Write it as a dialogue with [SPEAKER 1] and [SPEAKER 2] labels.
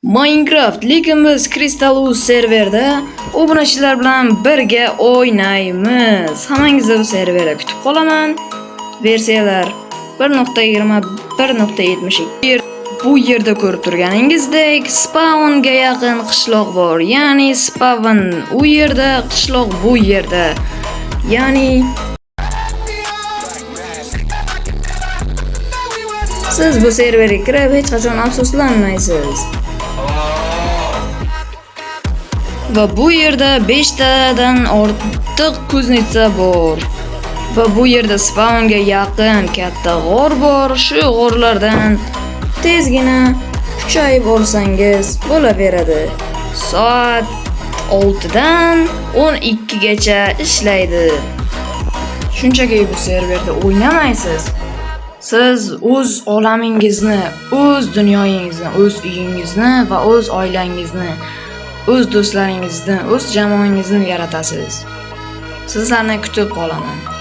[SPEAKER 1] Minecraft, lekin biz Crystal Uz serverda obunachilar bilan birga o'ynaymiz. Hammangizni bu serverda kutib qolaman. Versiyalar 1.21.72. Bu yerda ko'rib turganingizdek, spawnga yaqin qishloq bor. Ya'ni spawn u yerda, qishloq bu yerda. Ya'ni siz bu serverga kirib hech qachon afsuslanmaysiz. Va bu yerda 5 tadan ortiq kuznitsa bor. Va bu yerda spawnga yaqin katta g'or bor. Shu g'orlardan tezgina kuchayib olsangiz bo'laveradi. Soat 6 dan 12 gacha ishlaydi. Shunchaki bu serverda o'ynamaysiz. Siz o'z olamingizni, o'z dunyoyingizni, o'z uyingizni va o'z oilangizni, o'z do'stlaringizni, o'z jamoangizni yaratasiz. Sizlarni kutib qolaman.